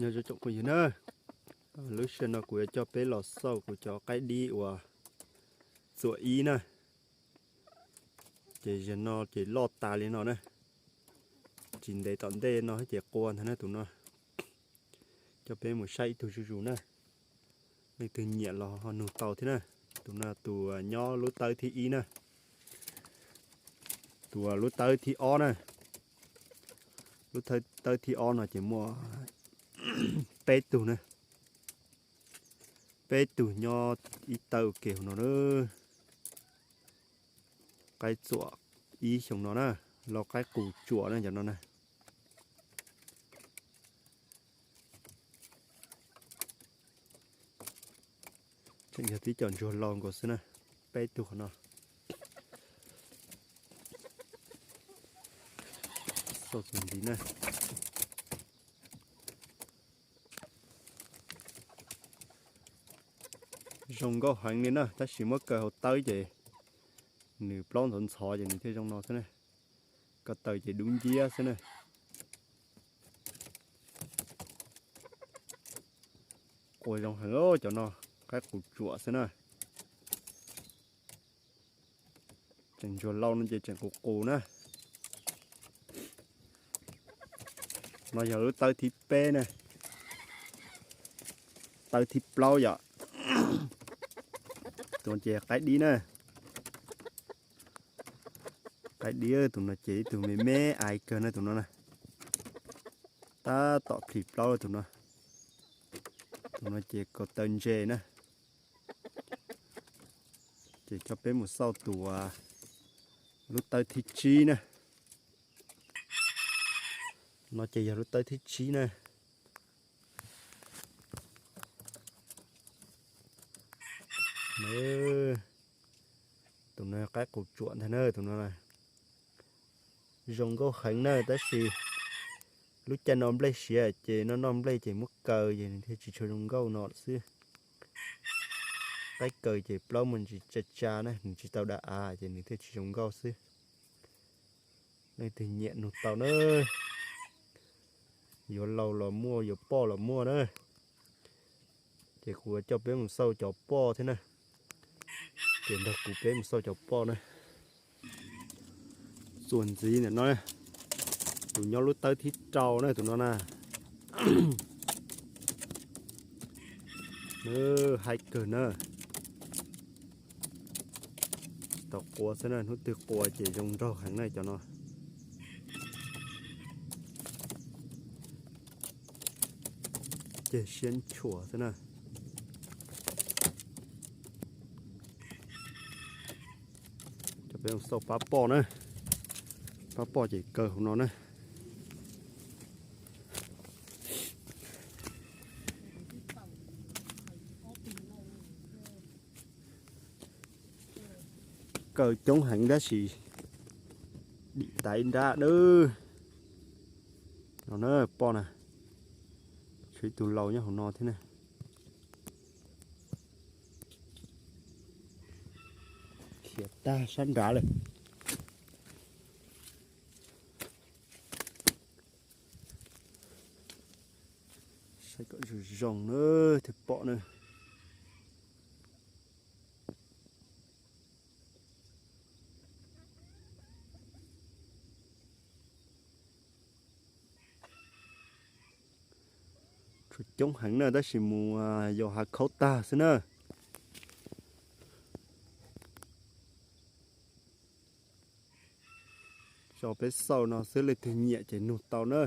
Nyob zoo tsoom phooj ywg na, lub sij hawm no kuv yuav coj peb los xauj kuv cov qaib dib uas txuam ib na. Ces zaum no ces loj tas li no na, tsis ntev tom ntej no ces qua ntag na tus no. Coj peb mus saib ib tug zuj zus na, leej twg nyiam los ho nug tau thiab na. Tus no tus nyob lub tawb thib ib na, tus lub tawb thib ob na. Lub tawb thib ob no ces muaj peb tug na, peb tug nyob ib tawb ua ke hauv no na. Qaib txuam ib xyoo no na, lau qaib qus tsuam na cov no na. Tseem yog tib co ntsuag laus nkaus xwb na, peb tug qhov no. Xauj tus ntxiv na. Zoo nkauj heev li na, tab sis muab kaw hauv tawb ces nws plaub ntxhov ntxhov ces nws thiaj zoo no xwb na. Ko taw ces dub nciab xwb na. Qua zoo heev cov no, qaib qus tsuam xwb na. Tseem ntsuag laus no ces tseem qus qus na. No yog lub tawb thib peb na, tawb thib plaub yom. Tus no ces qaib dib na. Qaib dib tus no ces ib tug me me aiv kawg na tus no na. Tab tom plhis plaub tus no. Tus no ces ko taw ntse na. Ces coj peb mus xauj tus lub tawb thib tsib na. No ces yog lub tawb thib tsib na. Tus no qaib qus tsuam ntag na tus no. Zoo nkauj heev na tab sis lub caij no nplej siav ces noj noj nplej ces muab kaw ces nws thiaj tsis tshua zoo nkauj no lawm xwb. Qaib kaw ces plaub muaj ntsis tsa tsa na, nws tsis tau da av ces nws thiaj tsis zoo nkauj xwb. Leej twg nyiam nug tau na, yuav laus los muaj, yuav poj los muaj na. Ces kuv yuav coj peb mus xauj cov poj thiab na. Ces nrog kuv peb mus xauj cov poj na. Txuas ntxiv ntawm no, tus nyob lub tawb thib rau na tus no na. Haib kawg na. Tsis tau qua xwb na, hnub twg qua ces zoo nraug heev na cov no. Ceg siab ntshuas xwb na. Coj peb mus xauj pab poj na. Pab poj ces kaw hauv no na. Kaw coob heev tab sis dim taiv nrab dawb. No na poj na, tshuav ib tug laus nyob hauv no thiab na. Khiav tag sab nrad lawm. Saib kom zoo zoo na thiaj pom na. Tshuav coob heev na tab sis mus yos hav khaub tag xwb na. Tso peb xauj no xwb, leej twg nyiam ces nug tau na.